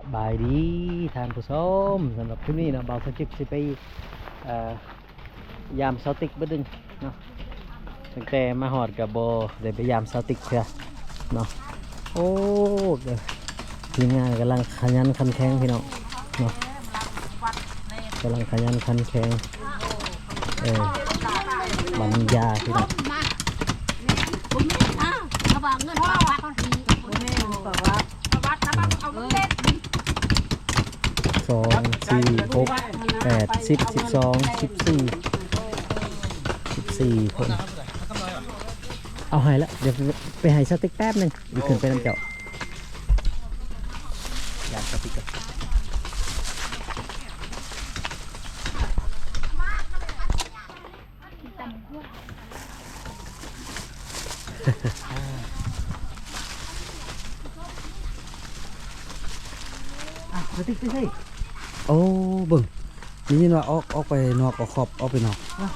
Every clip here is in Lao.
ສະບາຍດີທ່ານຜູ້ຊົມ, ສຳລັບຄລິບນີ້ເນາະ ບ່າວສະຈິກຊິໄປ ເອີ ຢາມຊາວຕິກເບິດໜຶ່ງເນາະ. ຕັ້ງແຕ່ມາຮອດກໍບໍ່ໄດ້ໄປຢາມຊາວຕິກເທື່ອເນາະ. ໂອ້ ທີມງານກຳລັງຂະຫຍັນຂັນແຂງພີ່ນ້ອງເນາະ, ກຳລັງຂະຫຍັນຂັນແຂງ ເອີ ບັນຍາພີ່ນ້ອງ. ສອງ ສີ່ ຫົກ ແປດ ສິບ ສິບສອງ ສິບສີ່ ສິບສີ່ຄົນ. ເອົາໃຫ້ລະ ດຽວໄປໃຫ້ສະຕິກແປັບໜຶ່ງ ດຽວຂຶ້ນໄປນຳເຈົ້າ. ຢາກສະຕິກກ່ອນ. ອ່ະ ສະຕິກໄປໃສ? ໂອ້ ເບິ່ງ ໄດ້ຍິນວ່າອອກ ອອກໄປນອກ ເອົາຂອບອອກໄປນອກ. ຮະ?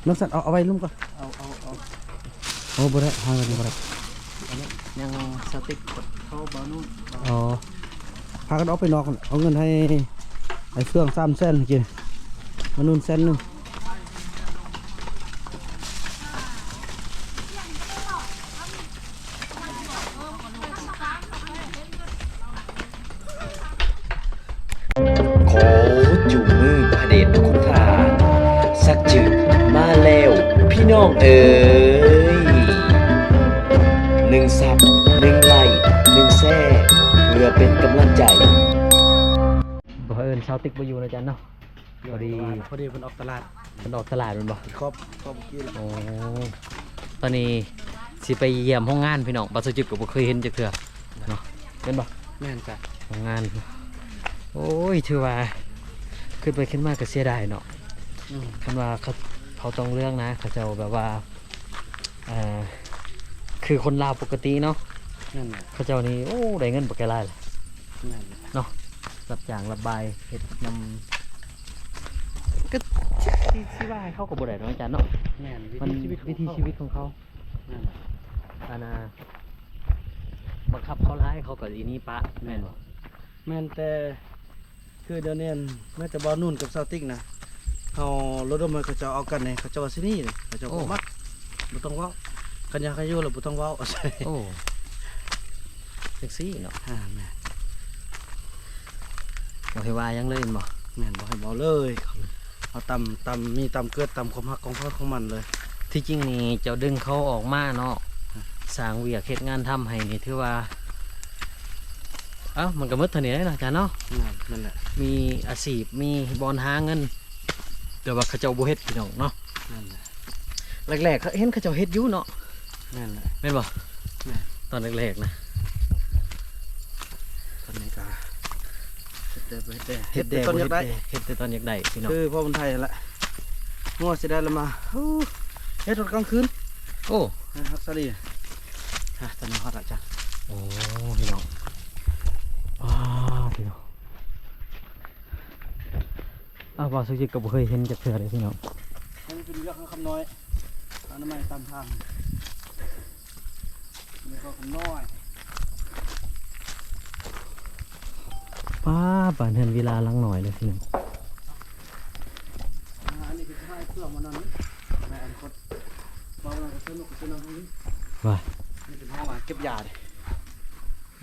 ນ້ອງສັນ ເອົາ ເອົາໄວ້ລຸ່ມກ່ອນ. ເອົາ ເອົາ ເອົາ. ໂອ້ ບໍ່ໄດ້ ຫາກັນບໍ່ໄດ້. ອັນນີ້ຍັງສະຕິກກັບເຂົາບ່າວນູນ. ອໍ ພາກັນອອກໄປນອກ ເອົາເງິນໃຫ້ໄອ້ເຟືອງສາມແສນກິນ ມານູນແສນໜຶ່ງ. ຂໍຈູງມືພະເດດຄຸນທ່ານ ສັກຈຶກມາແລ້ວພີ່ນ້ອງເອີຍ. ໜຶ່ງຊັບ ໜຶ່ງໄລ້ ໜຶ່ງແຊ ເພື່ອເປັນກຳລັງໃຈ. ບັງເອີນຊາວຕິກບໍ່ຢູ່ນະຈັນເນາະ. ພໍດີ ພໍດີເພິ່ນອອກຕະຫຼາດ. ເພິ່ນອອກຕະຫຼາດແມ່ນບໍ່? ຂອບ ຂອບກິນ. ໂອ້ ຕອນນີ້ຊິໄປຢ້ຽມໂຮງງານພີ່ນ້ອງ, ບ່າວສະຈິກກໍບໍ່ເຄີຍເຫັນຈັກເທື່ອເນາະ. ແມ່ນບໍ່? ແມ່ນຈ້ະ ໂຮງງານ. ໂອ້ຍ ຖືວ່າຄິດໄປຄິດມາກໍເສຍດາຍເນາະ. ອືມ ຄັນວ່າເຂົາ ເຂົາຕ້ອງເລື່ອງນະ ເຂົາເຈົ້າແບບວ່າ ເອີ ຄືຄົນລາວປົກກະຕິເນາະ. ແມ່ນແຫຼະ ເຂົາເຈົ້ານີ້ ໂອ້ ໄດ້ເງິນບັກຫຼາຍລະ. ແມ່ນແຫຼະ ເນາະ ຮັບຈ້າງຮັບບາຍເຮັດນຳ ກໍຊິ ຊິວ່າໃຫ້ເຂົາກໍບໍ່ໄດ້ເນາະອາຈານເນາະ. ແມ່ນ ວິ ມັນ ວິທີຊີວິດຂອງເຂົາ. ແມ່ນແຫຼະ ອັນນ່າ ບັງຄັບເຂົາຫຼາຍເຂົາກໍຊິໜີປະ. ແມ່ນ ແມ່ນບໍ່? ແມ່ນ ແຕ່ຄືດຽວນີ້ ແມ້ແຕ່ບ່າວນູນກັບສາວຕິກນະ ເຮົາລະດົມໃຫ້ເຂົາເຈົ້າເອົາກັນນີ້ ເຂົາເຈົ້າວ່າຊິໜີເດ້ ເຂົາເຈົ້າບໍ່ມັກ. ບໍ່ຕ້ອງເວົ້າ ຄັນຢາກໃຫ້ຢູ່ລະບໍ່ຕ້ອງເວົ້າ. ໂອ້ ຈັ່ງຊີ້ເນາະ. ອ່າ ແມ່ນ ບໍ່ໃຫ້ວ່າຫຍັງເລີຍແມ່ນບໍ່? ແມ່ນ ບໍ່ໃຫ້ເວົ້າເລີຍ. ເຮົາຕາມ ຕາມມີຕາມເກີດ ຕາມຄວາມຮັກຂອງໃຜຂອງມັນເລີຍ. ທີ່ຈິງນີ້ເຈົ້າດຶງເຂົາອອກມາເນາະ ອືມ ສ້າງວຽກເຮັດງານທຳໃຫ້ນີ້ ຖືວ່າ ເອົ້າ ມັນກໍໝົດເທົ່ານີ້ແຫຼະເນາະອາຈານເນາະ. ແມ່ນ ແມ່ນແຫຼະ ມີອາຊີບ ມີບ່ອນຫາເງິນ ແຕ່ວ່າເຂົາເຈົ້າບໍ່ເຮັດພີ່ນ້ອງເນາະ. ແມ່ນແຫຼະ ແລກໆ ເຫັນເຂົາເຈົ້າເຮັດຢູ່ເນາະ. ແມ່ນແຫຼະ ແມ່ນບໍ່? ແມ່ນ ຕອນແລກໆ ນະ ຕອນນີ້ກໍເຮັດແດ່ບໍ່ເຮັດແດ່ ເຮັດແດ່ຕອນຢາກໄດ້ ເຮັດແດ່ຕອນຢາກໄດ້ພີ່ນ້ອງ. ຄືພໍ່ບຸນໄທຫັ້ນແຫຼະ ງົວຊິໄດ້ລະມາ ເຮັດຮອດກາງຄືນ. ໂອ້ ຮັກສາລີ. ອ່ະ ຕອນນີ້ຮອດລະຈ້ະ. ໂອ້ ພີ່ນ້ອງ ວ້າ ພີ່ນ້ອງ. ອ້າວ ບ່າວສຸຈິດກໍບໍ່ເຄີຍເຫັນຈັກເທື່ອເດ້ພີ່ນ້ອງ. ອັນນີ້ເປັນວຽກຂອງຄຳນ້ອຍ ອະນາໄມຕາມທາງ ນີ້ກໍຄຳນ້ອຍ. ປ້າ ບ້ານເຮືອນວິລາຫຼັງນ້ອຍເດ້ພີ່ນ້ອງ. ອັນນີ້ກໍຈະໃຫ້ເຄື່ອງມັນນັ້ນ ໃຫ້ອັນຄົນເວົ້ານັ້ນກໍສະໜຸກສະໜານນີ້. ວ່າ ນີ້ເປັນຫ້ອງເກັບຢາເດ້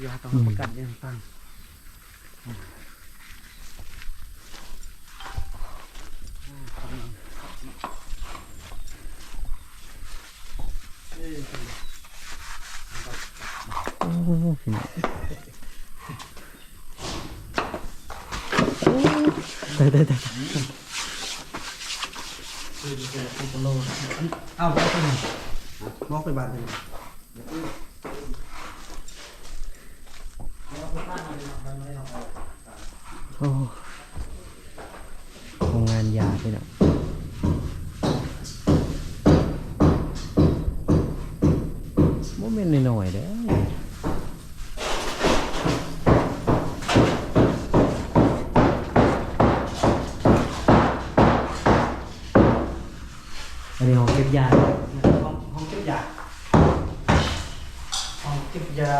ຢາຕ້ອງຮັບປະກັນອີ່ຫຍັງຕ່າງ. ໂອ້ ພີ່ນ້ອງ ຕາຍ ຕາຍ ຕາຍ. ເອົາ ບອກໄປ ບອກໄປບ້ານເພິ່ນ. ໂອ້ ໂຮງງານຢາພີ່ນ້ອງ ບໍ່ແມ່ນນ້ອຍໆເດ້. ອັນນີ້ຫ້ອງເກັບຢາ ຫ້ອງ ຫ້ອງເກັບຢາ ຫ້ອງເກັບຢາ.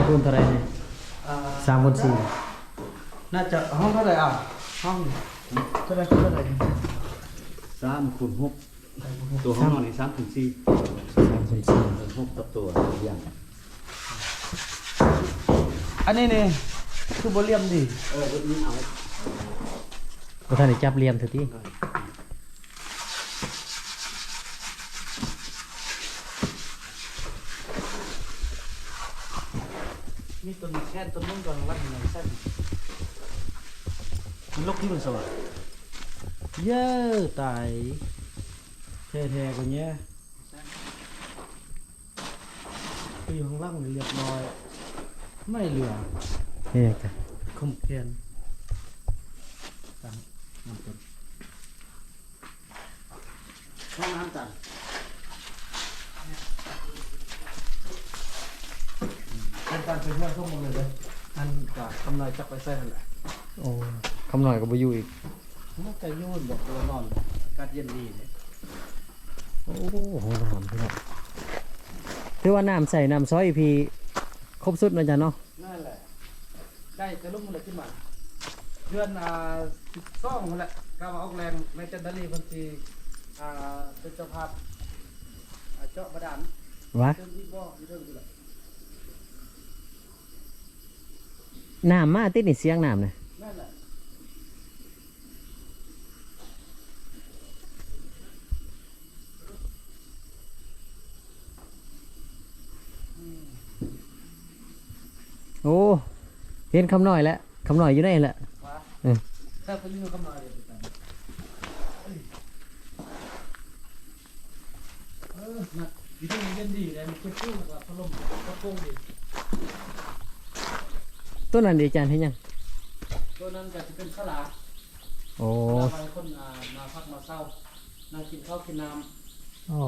ຄູນເທົ່າໃດນີ້? ອ່າ ສາມຄູນສີ່ ໜ້າຈະຫ້ອງເທົ່າໃດ? ອ້າວ ຫ້ອງເທົ່າໃດ? ເທົ່າໃດ? ສາມຄູນຫົກ ໂຕຫ້ອງນອນນີ້ສາມຄູນສີ່ ສາມຄູນສີ່ ເອີ ຫົກກັບໂຕລຽງ. ອັນນີ້ນີ້ຄືບໍ່ລຽມດີ. ເອີ ເຮັດນີ້ເອົາ ບໍ່ທັນໄດ້ຈັບລຽມເທື່ອຕິ. ມີຕົ້ນແຄນຕົ້ນໜຶ່ງກຳລັງໃສ່ ມັນລົກທີ່ມັນສະຫວ່າງ. ເຢີ ຕາຍ ແທ້ໆ ກໍແຍ່ ຄືຢູ່ຂ້າງຫຼັງນີ້ລຽບຮ້ອຍ ໄມ່ເຫຼືອ ເຮັດຫຍັງກະ ຂອງແຄນ ຕາມນ້ຳຕົ້ນ. ຫ້ອງນ້ຳຈັນ ເປັນການເປັນເຮືອນສົມໝົດເລີຍເດີ້. ອັນກະຄຳນ້ອຍຈັກໄປໃສຫັ້ນແຫຼະ. ໂອ້ ຄຳນ້ອຍກໍບໍ່ຢູ່ອີກ. ມັນກະຢູ່ດອກ ລາວນອນ ອາກາດເຢັນດີເດ້. ໂອ້ ຫ້ອງນ້ຳພີ່ນ້ອງ ຖືວ່ານ້ຳໃຊ້ນ້ຳຊອຍພີ້ຄົບສຸດເນາະ ອາຈານເນາະ. ນັ້ນແຫຼະ ໄດ້ແຕ່ລົງມາແລ້ວຂຶ້ນມາ ເດືອນ ອ່າ ສິບສອງຫັ້ນແຫຼະ ກະວ່າອອກແລງ ແມ່ຈັນດາລີເພິ່ນຊິ ອ່າ ເປັນເຈົ້າພາບ ອ່າ ເຈາະບາດານ ຫວາ ເຕີມອີກບໍ່ ຢູ່ເທິງພຸ້ນແຫຼະ. ນ້ຳມາຕິດນີ້ ສຽງນ້ຳນະ. ນັ້ນແຫຼະ. ໂອ້ ເຫັນຄຳນ້ອຍແລ້ວ ຄຳນ້ອຍຢູ່ໃນຫັ້ນແຫຼະ. ຫວາ ເອີ ຖ້າເພິ່ນຢູ່ຄຳນ້ອຍເດ້ ເອີ ມັນຢູ່ເຢັນດີເດ້ ມັນເກັບກູ້ແລ້ວກໍພັດລົມກໍໂປ່ງດີ. ໂຕນັ້ນເດ ອາຈານ ເຮັດຫຍັງ? ໂຕນັ້ນກໍຊິເປັນສາລາ. ໂອ້ ສາລາໃຫ້ຄົນ ອ່າ ມາພັກມາເຊົາ ນັ່ງກິນເຂົ້າກິນນ້ຳ. ໂອ້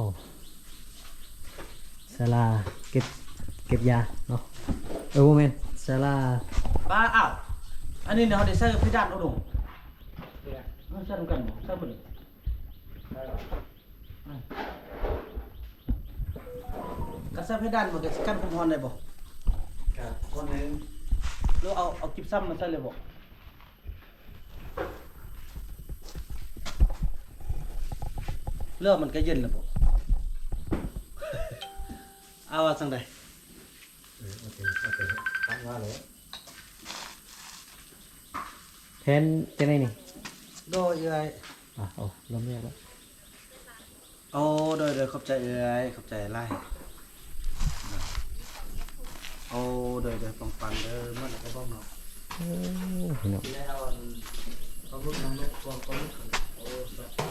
ສາລາເກັບ ເກັບຢາເນາະ. ເອີ ບໍ່ແມ່ນ ສາລາ ປາ ອ້າວ ອັນນີ້ເຮົາໄດ້ໃສ່ເພດານໂອດົງ. ເຮົາໃສ່ນຳກັນບໍ່? ໃສ່ບໍ່ນີ້? ໃສ່ລະ ອາ ກະໃສ່ເພດານມັນກະຊິກັນຄວາມຮ້ອນໄດ້ບໍ່? ກະສ່ວນໜຶ່ງ. ຫຼືເອົາ ເອົາກິບຊຳມາໃສ່ເລີຍບໍ່? ເຫຼືອມັນກະເຢັນລະບໍ່? ອາ ວ່າຈັ່ງໃດ? ເອີ ໂອເຄ ໂອເຄ ຕັ້ງວ່າແລ້ວ. ແຜ່ນຈັ່ງໃດນີ້? ໂດຍ ເອື້ອຍ. ອາ ໂອ້ ລົມແຍກແລ້ວ. ໂອ້ ໂດຍ ໂດຍ ຂອບໃຈເອື້ອຍ ຂອບໃຈຫຼາຍ. ໂອ້ ໂດຍ ໂດຍ ປັງໆ ເດີ ໝົດແລ້ວກໍບອກເນາະ. ໂອ້ ພີ່ນ້ອງ ໄດ້ເອົາອັນປາໝຶກ ນ້ຳນົກ ພວງປາໝຶກ. ໂອ້ ສາທຸ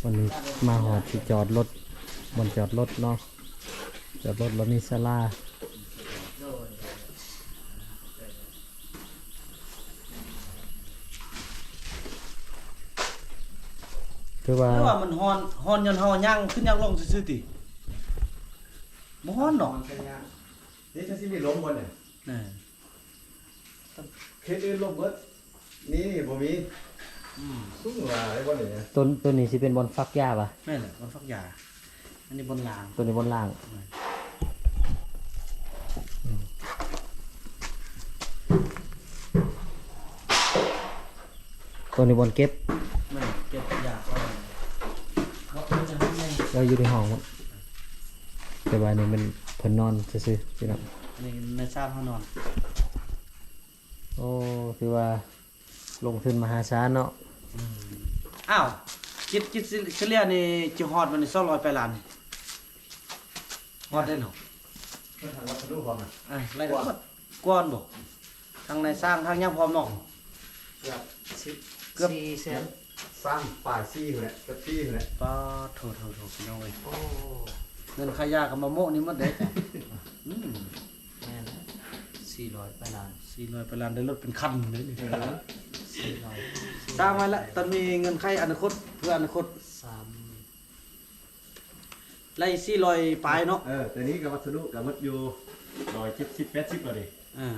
ວັນນີ້ມາຮອດທີ່ຈອດລົດ ບ່ອນຈອດລົດເນາະ. ຈອດລົດແລ້ວມີສາລາ. ຄືວ່າ ຄືວ່າມັນຮ້ອນ ຮ້ອນຍ້ອນເຮົາຍ່າງຂຶ້ນຍ່າງລົງຊື່ໆຕິ. ບໍ່ຮ້ອນດອກ. ມັນແຄ່ຍ່າງ. ນີ້ ຈະຊິມີລົມບໍ່ນີ້? ເອີ ເຂດອື່ນລົມເບິດ. ນີ້ ນີ້ບໍ່ມີ. ອືມ ສູງຫຼາຍບໍ່ນີ້ນະ. ຕົ້ນ ຕົ້ນນີ້ຊິເປັນບ່ອນຝັກຢາຫວາ? ແມ່ນແຫຼະ ບ່ອນຝັກຢາ. ອັນນີ້ບ່ອນລ້າງ. ໂຕນີ້ບ່ອນລ້າງ. ແມ່ນ. ອືມ ໂຕນີ້ບ່ອນເກັບ. ແມ່ນ ເກັບຢາ. ເອີ ຢູ່ໃນຫ້ອງພຸ້ນ ແຕ່ວ່ານີ້ແມ່ນເພິ່ນນອນຊື່ໆ ພີ່ນ້ອງ. ອັນນີ້ໃນຊານເຮົານອນ. ໂອ້ ຖືວ່າລົງທຶນມະຫາສານເນາະ. ອືມ ອ້າວ ຄິດ ຄິດເສຍເສຍນີ້ ຈະຮອດບັດນີ້ ສອງຮ້ອຍປາຍລ້ານນີ້. ຮອດໄດ້ເນາະ. ເພິ່ນຫາວັດສະດຸພ້ອມນະ. ເອີ ໄລ່ກວ່າ ກວ່າບໍ່? ທັງນາຍຊ່າງທັງຫຍັງພ້ອມເນາະ. ເກືອບສິບ ເກືອບສີ່ແສນ. ສ້າງປາຍສີ່ພຸ້ນແຫຼະ ເກືອບສີ່ພຸ້ນແຫຼະ. ປາດໂທ້ໆໆ ພີ່ນ້ອງເອີຍ. ໂອ້ ເງິນຄ່າຢາກໍມາໂມະນີ້ໝົດເດ້. ອືມ ແມ່ນແຫຼະ ສີ່ຮ້ອຍປາຍລ້ານ ສີ່ຮ້ອຍປາຍລ້ານ ໄດ້ລົດເປັນຄັນເດ້ນີ້. ເອີ ສີ່ຮ້ອຍ ສ້າງໄວ້ລະ ຕອນມີເງິນໄຂອະນາຄົດ ເພື່ອອະນາຄົດ. ສາມ ໄລ່ສີ່ຮ້ອຍປາຍເນາະ. ເອີ ແຕ່ນີ້ກໍວັດສະດຸກໍໝົດຢູ່ຮ້ອຍເຈັດສິບ ແປດສິບແລ້ວເດ້. ອ່າ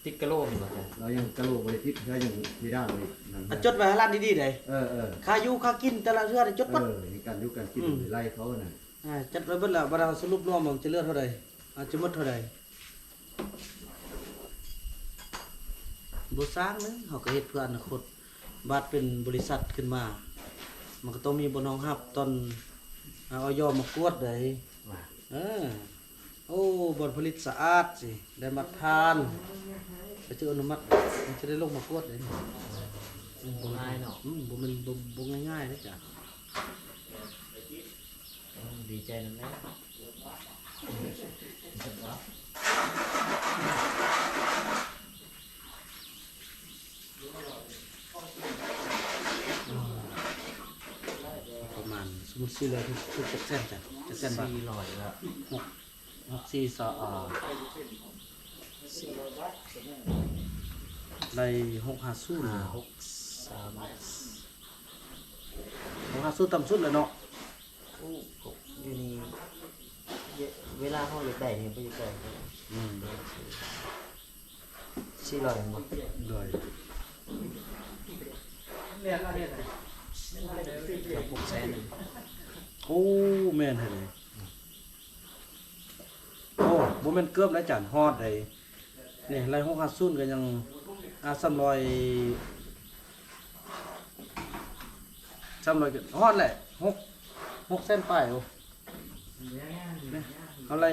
ຕິດກະໂຫຼແມ່ນບໍ່? ເຮົາຍັງກະໂຫຼບໍ່ໄດ້ຕິດ ເຮົາຍັງເພດານບໍ່ໄດ້ນັ້ນ. ອ່ະ ຈົດໄວ້ໃຫ້ຫຼານດີໆເດ້. ເອີໆ ຄ່າຢູ່ຄ່າກິນແຕ່ລະເທື່ອນີ້ຈົດໝົດ. ເອີ ການຢູ່ການກິນ ອືມ ໄລ່ເຂົານັ້ນ. ອ່າ ຈັດໄວ້ເບິດແລ້ວ ບາດເຮົາສະຫຼຸບລວມວ່າມັນຈະເຫຼືອເທົ່າໃດ ອາດຈະໝົດເທົ່າໃດ. ບໍ່ສ້າງເລີຍ ເຮົາກໍເຮັດເພື່ອອະນາຄົດ. ບາດເປັນບໍລິສັດຂຶ້ນມາ ມັນກໍຕ້ອງມີບ່ອນຮອງຮັບຕອນ ອາ ອອຍ ມາກວດໃດ໋. ວ່າ ເອີ ໂອ້ ບ່ອນຜະລິດສະອາດຊິ ໄດ້ມາດຖານ ໄປຖືອະນຸມັດ ມັນຈະໄດ້ລົງມາກວດເດ້. ບໍ່ງ່າຍເນາະ. ອືມ ບໍ່ແມ່ນ ບໍ່ ບໍ່ງ່າຍໆເດ້ຈ້ະ. ອືມ ດີໃຈນຳແຫຼະ. ປະມານ ສົມມຸດ ສີ່ຮ້ອຍ ຖືກຈັກແສນຈ້ະ? ຈັກແສນບາດ? ສີ່ຮ້ອຍລະ ຫົກ ຫົກສີ່ສາມ ໄດ້ຫົກຫ້າສູນ ຫ້າຫົກສາມ ຫົກຫ້າສູນຕ່ຳສຸດແລ້ວເນາະ. ໂອ້ ຢູ່ນີ້ ເວ ເວລາເຮົາຢາກໄດ້ນີ້ບໍ່ຢາກໄດ້. ອືມ ສີ່ຮ້ອຍແມ່ນບໍ່? ໂດຍ ເກືອບຫົກແສນ. ໂອ້ ແມ່ນແທ້ເດ. ໂອ້ ບໍ່ແມ່ນເກືອບແລ້ວ ອາຈານ ຮອດໃດນີ້. ໄລ່ຫົກຫ້າສູນກໍຍັງ ອາ ສາມຮ້ອຍ ສາມຮ້ອຍ ຮອດແຫຼະ ຫົກ ຫົກແສນປາຍ. ໂອ້ ນີ້ ເຮົາໄລ່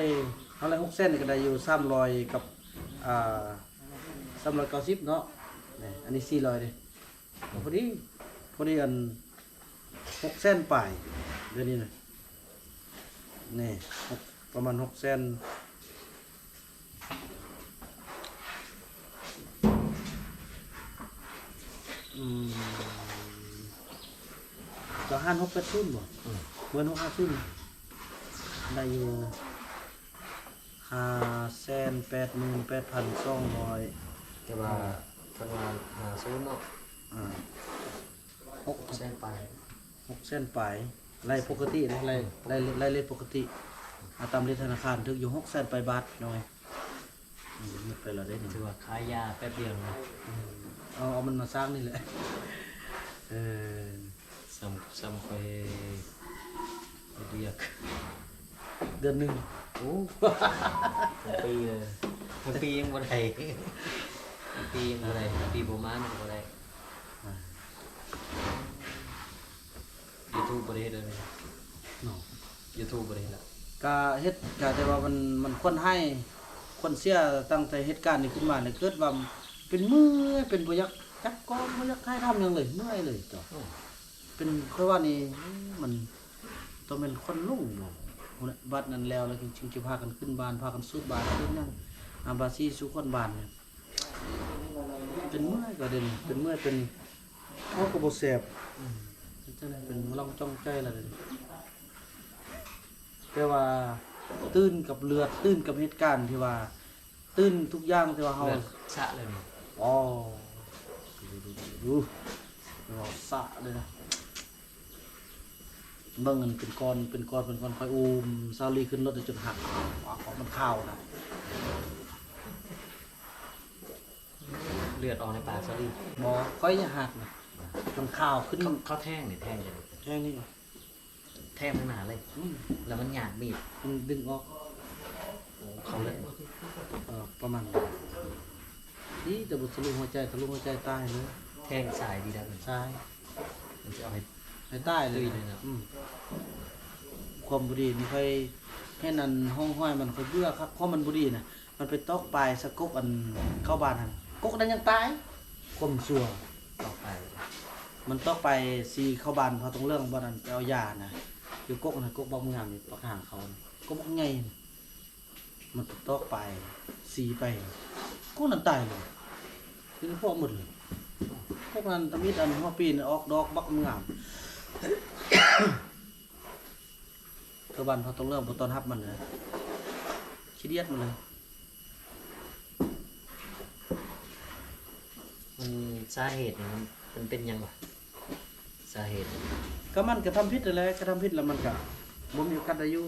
ເຮົາໄລ່ຫົກແສນນີ້ກໍໄດ້ຢູ່ສາມຮ້ອຍກັບ ອາ ສາມຮ້ອຍເກົ້າສິບເນາະ. ນີ້ ອັນນີ້ສີ່ຮ້ອຍເດ້. ພໍດີ ພໍດີອັນ ຫົກແສນປາຍ ດຽວນີ້ນະ. ນີ້ ຫົກ ປະມານຫົກແສນ. ອືມ ກໍຫ້າຫົກແປດສູນບໍ່? ອືມ ເໝືອນຫົກຫ້າສູນ ໄດ້ຢູ່ ຫ້າແສນແປດໝື່ນແປດພັນສອງຮ້ອຍ. ແຕ່ວ່າ ອືມ ຄັນວ່າຫ້າສູນເນາະ ອາ ຫົກແສນປາຍ ຫົກແສນປາຍ ໄລ່ປົກກະຕິເດ້ ໄລ່ ໄລ່ ໄລ່ເລດປົກກະຕິ. ອາ ຕາມເລດທະນາຄານຖືກຢູ່ຫົກແສນປາຍບາດ ພີ່ນ້ອງເອີຍ. ອືມ ໝົດໄປແລ້ວເດ້ນີ້ ຖືວ່າຂາຍຢາແປັບດຽວນະ. ອືມ ເອົາ ເອົາມັນມາສ້າງນີ້ແຫຼະ. ເອີ ສ່ຳ ສ່ຳຂ້ອຍເຮັດວຽກເດືອນໜຶ່ງ. ໂອ້ ທັງປີເລີຍ ທັງປີຍັງບໍ່ໄດ້ ທັງປີຍັງບໍ່ໄດ້ ປີປະມານກໍບໍ່ໄດ້. ອາ ຢູທູບບໍ່ໄດ້ເຮັດເລີຍເນາະ. ຢູທູບບໍ່ໄດ້ເຮັດລະ ກະເຮັດ ກະແຕ່ວ່າມັນ ມັນຄວນຮ້າຍ ຄວນເສຍ ຕັ້ງແຕ່ເຫດການນີ້ຂຶ້ນມານີ້ ເກີດວ່າເປັນເມື່ອຍ ເປັນບໍ່ຢາກຈັບກ້ອງ ບໍ່ຢາກຖ່າຍທຳຫຍັງເລີຍ ເມື່ອຍເລີຍເຈົ້າ. ອືມ ເປັນ ຂ້ອຍວ່ານີ້ ມັນຕ້ອງແມ່ນຄວັນລົງບໍ່ ບັດນັ້ນແລ້ວ ແລ້ວຈຶ່ງ ຈຶ່ງຈະພາກັນຂຶ້ນບ້ານ ພາກັນສູດບ້ານ ສູດຫຍັງ ອາ ບາສີສູ່ຄວັນບ້ານນີ້. ເປັນເມື່ອຍກໍເດ້ນີ້ ເປັນເມື່ອຍ ເປັນ ເຮົາກໍບໍ່ແຊບ. ອືມ ເປັນ ເປັນລອງຈ່ອງໃຈລະເດ້. ແຕ່ວ່າຕື່ນກັບເລືອດ ຕື່ນກັບເຫດການທີ່ວ່າ ຕື່ນທຸກຢ່າງທີ່ວ່າເຮົາ ເລືອດສະເລີຍນີ້. ອໍ ເວົ້າສະເລີຍນະ. ເບິ່ງອັນເປັນກ້ອນ ເປັນກ້ອນ ເປັນກ້ອນ ຂ້ອຍອູມສາວລີຂຶ້ນລົດຈົນຫັກ ມັນຄາວນະ. ເລືອດອອກໃນປາກສາວລີ? ບໍ່ ຂ້ອຍຍັງຫັກນະ ມັນຄາວຂຶ້ນ. ເຂົາ ເຂົາແທງນີ້ ແທງຈັ່ງໃດ? ແທງນີ້ ແທງທາງໜ້າເລີຍ. ອືມ ແລ້ວມັນຍາດມີດ ມັນດຶງອອກ. ໂອ້ ເຂົ້າເລີຍ. ເອີ ປະມານນັ້ນ. ດີແຕ່ບໍ່ທະລຸຫົວໃຈ ທະລຸຫົວໃຈຕາຍເລີຍ. ແທງຊ້າຍດີແລ້ວ ຊ້າຍ ມັນຊິເອົາໃຫ້ ໃຫ້ຕາຍເລີຍ ຕຸ້ຍເລີຍເນາະ. ອືມ ຄວາມບໍ່ດີນີ້ ຂ້ອຍເຫັນອັນຮ່ອງຮອຍມັນ ຂ້ອຍເບື່ອຄັກ ຄວາມມັນບໍ່ດີນະ. ມັນໄປຕອກປາຍສະກົກອັນເຂົ້າບ້ານຫັ້ນ ກົກນັ້ນຍັງຕາຍ. ຄວາມຊົ່ວ ຕອກປາຍ ມັນຕອກປາຍສີເຂົ້າບ້ານເຜົ່າຕົງເຫຼືອງ ບ່ອນອັນໄປເອົາຢານະ ຢູ່ກົກຫັ້ນ ກົກບັກງາມນີ້ ປາກທາງເຂົ້າ ກົກບັກໃຫຍ່. ມັນໄປຕອກປາຍສີໄປ ກົກນັ້ນຕາຍເລີຍ. ເປັນພວກໝົດເລີຍ ກົກນັ້ນ. ທຳອິດອັນຫົວປີນອອກດອກບັກງາມ. ເອີ ບ້ານເຜົ່າຕົງເຫຼືອງບໍ່ຕ້ອນຮັບມັນເລີຍ ຂີ້ດຽດມັນເລີຍ. ມັນ ສາເຫດນີ້ມັນ ມັນເປັນຫຍັງວະ? ສາເຫດ ກໍມັນກະທຳຜິດຫັ້ນແຫຼະ ກະທຳຜິດແລ້ວມັນກະບໍ່ມີໂອກາດໄດ້ຢູ່.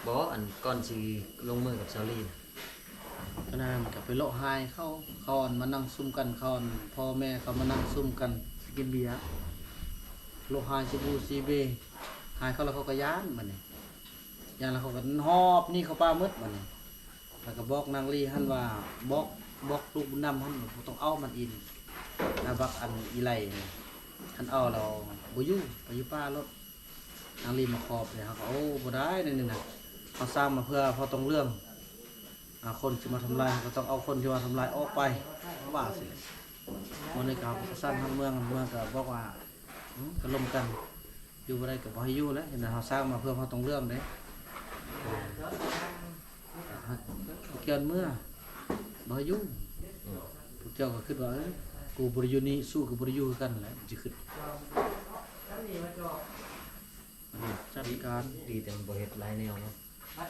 ບໍ່ ອັນກ່ອນຊິລົງມືກັບສາວລີນະ ອັນນັ້ນກໍໄປເລາະຮ້າຍເຂົາ ເຂົາອັນມານັ່ງຊຸມກັນ ເຂົາອັນພໍ່ແມ່ເຂົາມານັ່ງຊຸມກັນຊິກິນເບຍ ເລາະຮ້າຍຊິບູຊີເບ ຮ້າຍເຂົາແລ້ວເຂົາກໍຢ້ານບາດນີ້. ຢ່າງລະເຂົາກໍຫອບໜີເຂົ້າປ່າໝົດບາດນີ້. ແລ້ວກໍບອກນາງລີຫັ້ນວ່າ ບອກ ບອກລູກບຸນນຳຫັ້ນວ່າບໍ່ຕ້ອງເອົາມັນອີກ ນາບັກອັນອີໄລນີ້ ຄັນເອົາແລ້ວບໍ່ຢູ່ ໄປຢູ່ປ່າໂລດ. ນາງລີມາຂອບເດ ເຮົາກໍ ໂອ້ ບໍ່ໄດ້ແນວນີ້ນະ ເຮົາສ້າງມາເພື່ອພໍ່ຕົງເຫຼືອງ ອາ ຄົນຊິມາທຳລາຍ ເຮົາກໍຕ້ອງເອົາຄົນທີ່ວ່າທຳລາຍອອກໄປ ວ່າຊີ້. ມື້ນີ້ກໍເຮົາກໍປະສານທາງເມືອງ ເມືອງກໍບອກວ່າ ອືມ ກໍລົມກັນ ຢູ່ບໍ່ໄດ້ກໍບໍ່ໃຫ້ຢູ່ແຫຼະ ເຫັນເຮົາສ້າງມາເພື່ອເຮົາຕ້ອງເລື່ອງເດ້. ພວກເຈົ້າເມືອ ບໍ່ໃຫ້ຢູ່. ອືມ ພວກເຈົ້າກໍຄິດວ່າ ເອີ ກູບໍ່ໄດ້ຢູ່ນີ້ ສູ້ກໍບໍ່ໄດ້ຢູ່ຄືກັນແຫຼະ ມັນຊິຄິດ. ອັນນີ້ຈັດການ ດີແຕ່ມັນບໍ່ເຮັດຫຼາຍແນວເນາະ.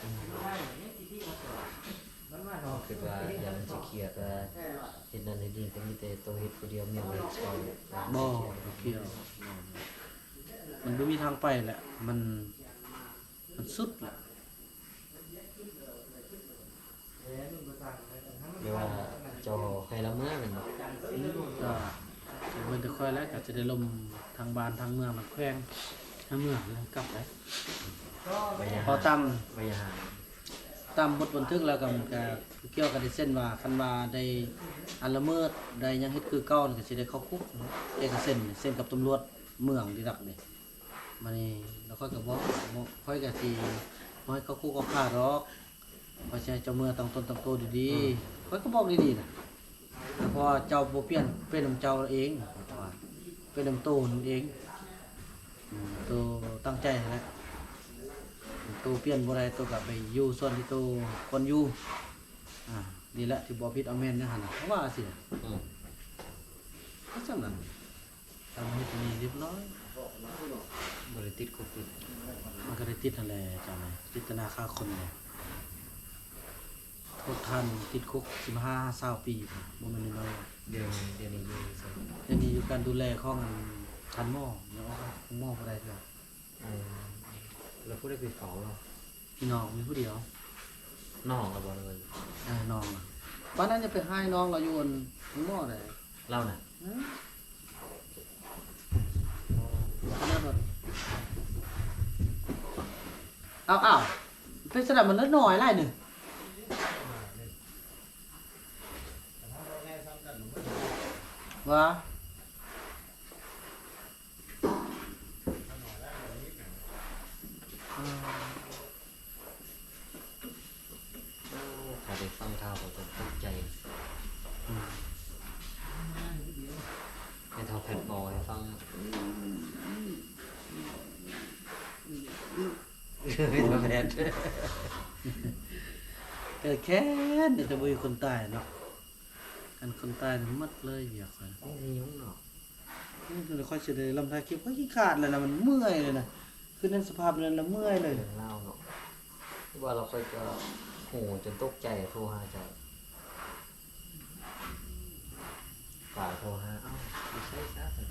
ອືມ ຄິດວ່າຢ້ານມັນຊິຄຽດ ວ່າເຮັດນັ້ນເຮັດນີ້ ກໍມີແຕ່ໂຕເຮັດຜູ້ດຽວ ເມຍບໍ່ເຮັດຊ່ອຍ. ບໍ່ ບໍ່ກ່ຽວ ມັນບໍ່ມີທາງໄປແຫຼະ ມັນ ມັນສຸດແລ້ວ. ແປວ່າເຈົ້າໃຫ້ລາວເມືອແມ່ນບໍ່? ອືມ ກໍເບິ່ງແຕ່ຂ້ອຍແຫຼະ ກໍຈະໄດ້ລົມທາງບ້ານທາງເມືອງທາງແຂວງ ໃຫ້ເມືອແລ້ວກັບໄດ້. ໄວຍະ ພໍຕາມ ໄວຍະຫາ ຕາມບົດບັນທຶກແລ້ວກໍ ມັນກໍກ່ຽວກັບລາຍເຊັນວ່າ ຄັນວ່າໄດ້ ອັນ ລະເມີດ ໄດ້ຫຍັງເຮັດຄືເກົ່ານີ້ ກໍຊິໄດ້ເຂົ້າຄຸກ ເອກະເຊັນ ເຊັນກັບຕຳຫຼວດເມືອງທີ່ລັກນີ້. ບາດນີ້ແລ້ວຂ້ອຍກໍບອກ ຂ້ອຍກໍຊິບໍ່ໃຫ້ເຂົ້າຄຸກເຂົ້າຄາດອກ ຂ້ອຍຊິໃຫ້ເຈົ້າເມືອຕັ້ງຕົນຕັ້ງໂຕດີໆ. ອືມ ຂ້ອຍກໍບອກດີໆນະ ເພາະວ່າເຈົ້າບໍ່ປ່ຽນ ເປັນນຳເຈົ້າເອງ ເປັນນຳໂຕນັ້ນເອງ. ອືມ ໂຕຕັ້ງໃຈຫັ້ນແຫຼະ ໂຕປ່ຽນບໍ່ໄດ້ ໂຕກໍໄປຢູ່ສ່ວນທີ່ໂຕຄວນຢູ່. ອາ ນີ້ແຫຼະທີ່ບໍ່ເອົາຜິດເອົາແມ່ນແນວຫັ້ນນະ ເຂົາວ່າຊີ້ນະ. ອືມ ກໍສ່ຳນັ້ນ. ທຳເຮັດນີ້ຮຽບຮ້ອຍ ບໍ່ໄດ້ຕິດຄຸກອີກ. ມັນກໍໄດ້ຕິດຫັ້ນແຫຼະ ເຈົ້ານະ ເຈດຕະນາຂ້າຄົນເດ. ໂທດທ່ານຕິດຄຸກສິບຫ້າ ຊາວປີ ບໍ່ແມ່ນນ້ອຍໆ. ດຽວນີ້ ດຽວນີ້ຢູ່ໃສ? ດຽວນີ້ຢູ່ການດູແລຂອງ ອັນ ທ່ານໝໍ ຍັງອອກໂຮງໝໍບໍ່ໄດ້ເທື່ອ. ເອີ ແລ້ວຜູ້ໃດໄປເຝົ້າລາວ? ພີ່ນ້ອງມີຜູ້ດຽວ. ນ້ອງລາວບໍ່? ເອີ ນ້ອງລາວ. ປານນັ້ນຢ່າໄປຮ້າຍນ້ອງລາວຢູ່ ອັນ ໂຮງໝໍໃດ. ລາວນະ? ເອີ ຂະໜາດວ່າ ເອົາ ເອົາ ເປັນຊັ້ນນະ ມັນນ້ອຍຫຼາຍໜຶ່ງ ວ່າ ອືມ ໂອ້ ຖ້າໄດ້ຟັງຂ່າວກໍຕົກໃຈ. ອືມ ແມ່ເຖົ້າແພັດເວົ້າໃຫ້ຟັງ ແມ່ເຖົ້າແພັດ ກໍແຄ້ນ ແຕ່ບໍ່ມີຄົນຕາຍເນາະ. ຄັນຄົນຕາຍນີ້ໝົດເລີຍວຽກຂ້ອຍ. ໂອ້ ມີຫຍັງເນາະ? ອືມ ຂ້ອຍຊິໄດ້ລຳຖ່າຍຄລິບ ຂ້ອຍຂີ້ຂາດແລ້ວນະ ມັນເມື່ອຍເລີຍນະ ຄືໃນສະພາບນັ້ນລະເມື່ອຍເລີຍ. ເລື່ອງລາວເນາະ ຄືວ່າລາວ ຂ້ອຍກໍໂຫຈົນຕົກໃຈ ໂທຫາເຈົ້າ ຝາກໂທຫາ ເອົ້າ ຢູ່ໃສຊະ ເພິ່ນ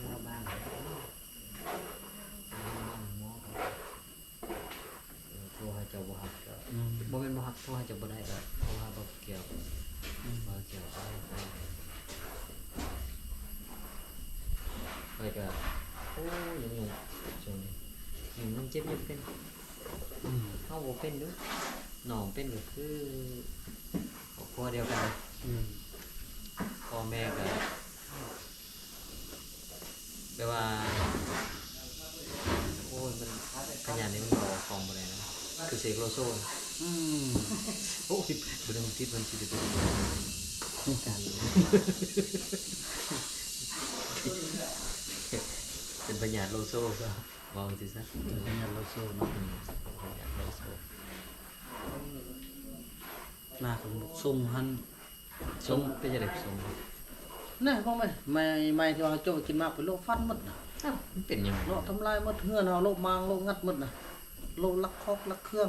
ວ່າບ້ານ ບ້ານໝໍ. ເອີ ໂທຫາເຈົ້າບໍ່ຮັບກໍ ອືມ ບໍ່ແມ່ນບໍ່ຮັບ ໂທຫາເຈົ້າບໍ່ໄດ້ກໍໂທຫາບ່າວແກ້ວ ອືມ ບ່າວແກ້ວກໍໄດ້. ຂ້ອຍກໍ ໂອ້ຍ ຫຍຸ້ງໆ ຊ່ວງນີ້ຫຍຸ້ງ ມັນເຈັບຫຍັງເປັນ ອືມ ເຮົາບໍ່ເປັນເດີ້ ນ້ອງເປັນກໍຄືຄອບຄົວດຽວກັນ ອືມ ພໍ່ແມ່ກໍ ແບບວ່າ ໂອ້ຍ ມັນ ພະຍາດນີ້ມັນເວົ້າອອກກ້ອງບໍ່ໄດ້ນະ ຄືເສກໂລໂຊ. ອືມ ໂອ້ຍ ບໍ່ໄດ້ຕິດ ມັນຊິໄດ້ເປັນ ເປັນພະຍາດໂລໂຊ ເວົ້າຈັ່ງຊີ້ຊະ ເປັນພະຍາດໂລໂຊເນາະ. ອືມ ພະຍາດໂລໂຊ ໜ້າຂອງບົກຊົງຫັ້ນ ຊົງ ເປັນຈັ່ງໃດຊົງ? ນະ ເບິ່ງແມ ໄມ້ ໄມ້ທີ່ວ່າເຮົາຈົກໄປກິນໝາກ ໄປໂລະຟັນໝົດນະ. ອ້າວ ມັນເປັນຫຍັງ? ໂລະທຳລາຍໝົດເຮືອນເຮົາ ໂລະມ້າງ ໂລະງັດໝົດນະ ໂລະລັກຄອກລັກເຄື່ອງ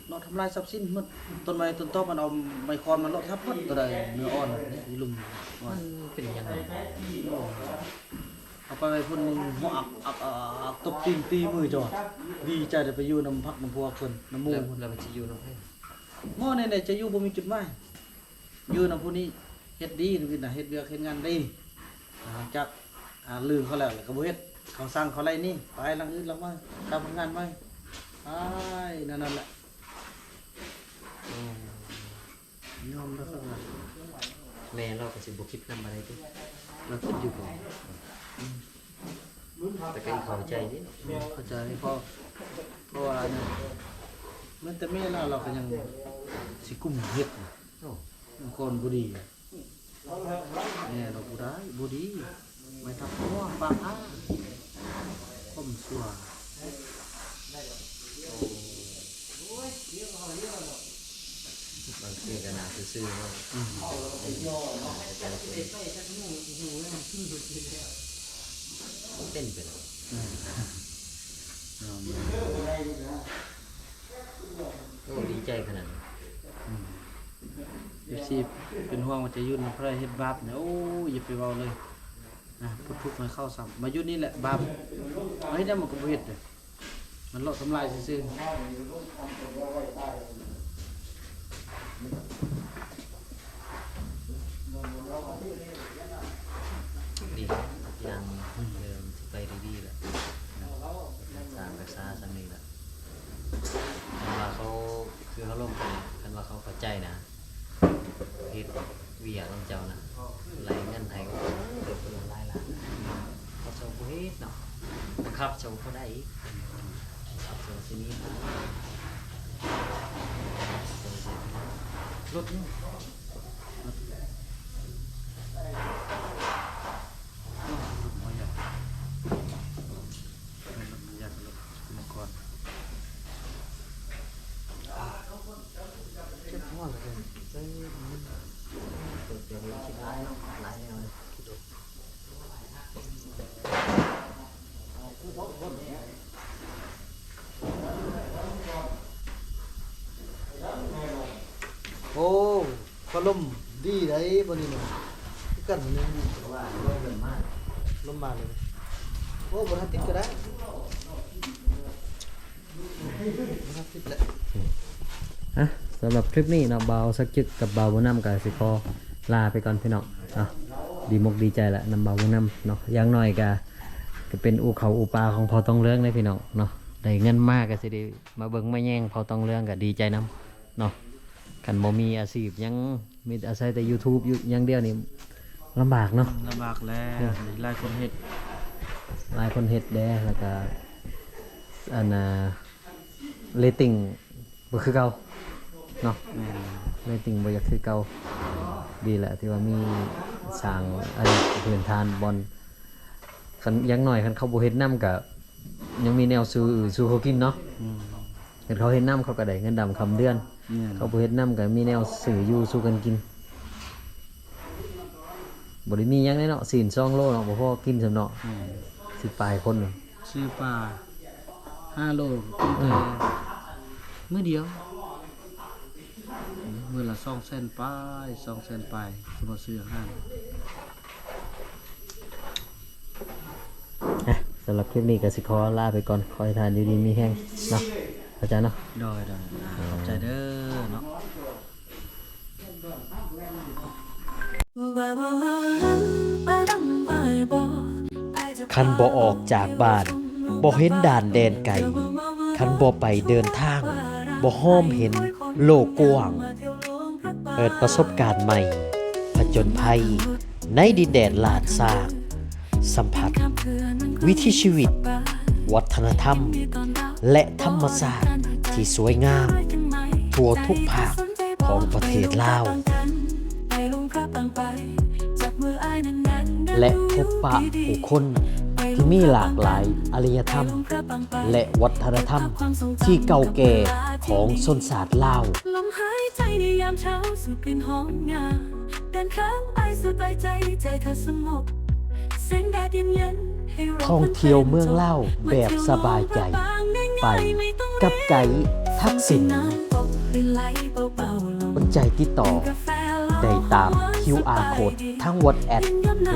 ໂລະທຳລາຍຊັບສິນໝົດ. ຕົ້ນໄມ້ຕົ້ນຕອກມັນເອົາໄມ້ຄ້ອນມາໂລະທັບໝົດ ໂຕໃດເນື້ອອ່ອນນະ ຢູ່ລຸ່ມ ມັນເປັນຫຍັງ? ເອົາໄປໄວ້ພຸ້ນ ມຶງຫົວອັກ ອັກ ອັກ ອັກ ຕົບຕີນຕີມືເຈົ້າ ດີໃຈໄດ້ໄປຢູ່ນຳພັກນຳພວກເພິ່ນ ນຳໝູ່ ແລ້ວ ແລ້ວມັນຊິຢູ່ນຳໃຜ? ໝໍນີ້ແຫຼະຈະຢູ່ບໍ່ມີຈຸດໝາຍ ຢູ່ນຳຜູ້ນີ້ ເຮັດດີນຳວິດນະ ເຮັດວຽກເຮັດງານດີ. ຫຼັງຈາກ ອ່າ ລືມເຂົາແລ້ວ ແລ້ວກໍບໍ່ເຮັດ ເຂົາສັ່ງເຂົາໄລ່ໜີ ໄປຫຼັງອື່ນຫຼັງໃໝ່ ຕາມຜົນງານໃໝ່. ອ້າຍ ນັ້ນ ນັ້ນແຫຼະ ອືມ ຍອມແລ້ວ ແມ່ລາວກໍຊິບໍ່ຄິດນຳປານໃດຕິ ລາວຄິດຢູ່ບໍ່ ອືມ ແຕ່ກໍເຂົ້າໃຈເດ້ ເຂົ້າໃຈ ເພາະ ເພາະວ່າຫຍັງ ແມ່ນແຕ່ແມ່ລາວ ລາວກໍຍັງຊິກຸ້ມເຮັດ ໂອ້ ມັນຄົນບໍ່ດີ. ແມ່ລາວບໍ່ໄດ້ ບໍ່ດີ ໄມ້ທັບຫົວ ປາກອາ ຄວາມຊົ່ວ ບາງທີກໍໜ້າຊື່ໆເນາະ ອືມ ເປັນໄປແລ້ວ ອືມ ຍອມ ໂອ້ ດີໃຈຂະໜາດນັ້ນ ອືມ ເອັຟຊີ ເປັນຫ່ວງວ່າຈະຢູ່ນຳໃຜເຮັດບາບນະ ໂອ້ຍ ຢ່າໄປເວົ້າເລີຍ ນະ ພົດທຸກໃຫ້ເຂົາຊ້ຳ ມາຢູ່ນີ້ແຫຼະບາບ ເຮັດຫຍັງມັນກໍບໍ່ເຮັດເດ້ ມັນເລາະທຳລາຍຊື່ໆ. ດີ ຢ່າງເດີມຊິໄປດີໆແຫຼະ ສ້າງກະຊາຊ່ຳນີ້ແຫຼະ ຄັນວ່າເຂົາ ຄືເຮົາລົມກັນ ຄັນວ່າເຂົາເຂົ້າໃຈນະ ເຮັດວຽກນຳເຈົ້ານະ ໄລ່ເງິນໃຫ້ ໂອ້ ເປັນຫຼາຍລ້ານ ເຂົາເຈົ້າບໍ່ເຮັດເນາະ ບັງຄັບເຈົ້າບໍ່ໄດ້ອີກ ບັງຄັບເຈົ້າຊິໜີ ລົດນີ້ ລົດ ລົດບໍ່ຢາກ ແມ່ນລະ ມັນຢາກເລີຍ ມັງກອນ ເຈັບຫົວເລີຍ ໃສ່ເປີດເສຍງ ຄິດຫຼາຍເນາະ ຫຼາຍແນວເລີຍ ໂອ້ ພັດລົມດີໃດ໋ ບັດນີ້ນະ ຄືກັນນີ້ ລົມມາເລີຍ ໂອ້ ບໍ່ທັນຕິດກໍໄດ້ ບໍ່ທັນຕິດແລ້ວ ອ່ະ ສຳລັບຄລິບນີ້ເນາະ ບ່າວສັກຈຶກກັບບ່າວບຸນນຳກໍຊິຂໍລາໄປກ່ອນພີ່ນ້ອງເນາະ ດີມົກດີໃຈລະນຳບ່າວບຸນນຳເນາະ ຢ່າງໜ້ອຍກໍ ກໍເປັນອູ່ເຂົ້າອູ່ປາຂອງພໍ່ທອງເຫຼືອງເດ້ພີ່ນ້ອງເນາະ ໄດ້ເງິນມາກໍຊິໄດ້ມາເບິ່ງມາແຍງພໍ່ທອງເຫຼືອງກໍດີໃຈນຳ ເນາະ ຄັນບໍ່ມີອາຊີບຫຍັງ ມີອາໄສແຕ່ຢູທູບຢູ່ຢ່າງດຽວນີ້ລຳບາກເນາະ ລຳບາກແລ້ວ ເອີ ຫຼາຍຄົນເຮັດ ຫຼາຍຄົນເຮັດແດ່ ແລ້ວກະ ອັນນ່າ ເຣຕິງບໍ່ຄືເກົ່າເນາະ ແມ່ນ ເຣຕິງບໍ່ຢາກຄືເກົ່າ ດີແຫຼະທີ່ວ່າມີສ້າງອັນພື້ນຖານບ່ອນ ຄັນ ຢ່າງໜ້ອຍຄັນເຂົາບໍ່ເຮັດນຳກະຍັງມີແນວຊື້ ຊື້ເຂົາກິນເນາະ ອືມ ຄັນເຂົາເຮັດນຳເຂົາກໍໄດ້ເງິນດຳຄຳເດືອນ ແມ່ນ ເຂົາບໍ່ເຮັດນຳກໍມີແນວຊື້ຢູ່ສູ່ກັນກິນ ບໍ່ໄດ້ມີຫຍັງເດ້ເນາະ ຊີ້ນສອງໂລເນາະ ບໍ່ພໍກິນຊ້ຳເນາະ ແມ່ນ ສິບປາຍຄົນ ຊື້ປາຫ້າໂລ ອືມ ມື້ດຽວ ມື້ລະສອງແສນປາຍ ສອງແສນປາຍ ສຳລັບຊື້ອາຫານ. ອ່ະ ສຳລັບຄລິບນີ້ກໍຊິຂໍລາໄປກ່ອນ ຂໍໃຫ້ທ່ານຢູ່ດີມີແຮງເນາະ ອາຈານເນາະ ໂດຍ ໂດຍ ອ່າ ຂອບໃຈເດີເນາະ ຄັນບໍ່ອອກຈາກບ້ານ ບໍ່ເຫັນດ່ານແດນໄກ ຄັນບໍ່ໄປເດີນທາງ ບໍ່ຮອມເຫັນໂລກກວ້າງ ເປີດປະສົບການໃໝ່ ຜະຈົນໄພໃນດິນແດນລ້ານຊ້າງ ສຳຜັດວິຖີຊີວິດ ວັດທະນະທຳ ແລະ ທຳມະຊາດທີ່ສວຍງາມທົ່ວທຸກພາກຂອງປະເທດລາວ ແລະ ພົບປະຜູ້ຄົນທີ່ມີຫຼາກຫຼາຍອາລິຍະທຳ ແລະ ວັດທະນະທຳທີ່ເກົ່າແກ່ຂອງຊົນຊາດລາວ. ທ່ອງທ່ຽວເມືອງລາວແບບສະບາຍໃຈ ໄປກັບໄກທັກສິນ. ສົນໃຈຕິດຕໍ່ໄດ້ຕາມຄິວອາໂຄດ ທັງວັອດແອັບ,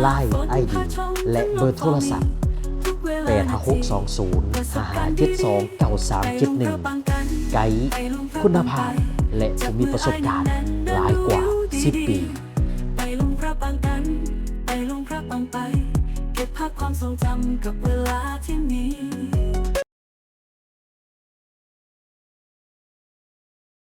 ລາຍ ໄອດີ ແລະ ເບີໂທລະສັບ ແປດຫ້າຫົກສອງສູນ ຫ້າຫ້າເຈັດສອງ ເກົ້າສາມເຈັດໜຶ່ງ ໄກຄຸນນະພາບ ແລະ ຜູ້ມີປະສົບການຫຼາຍກວ່າສິບປີ. ໄປລົງພະປາງກັນ ໄປລົງພະປາງໄປ ເກັບພາບຄວາມຊົງຈຳກັບເວລາທີ່ມີ.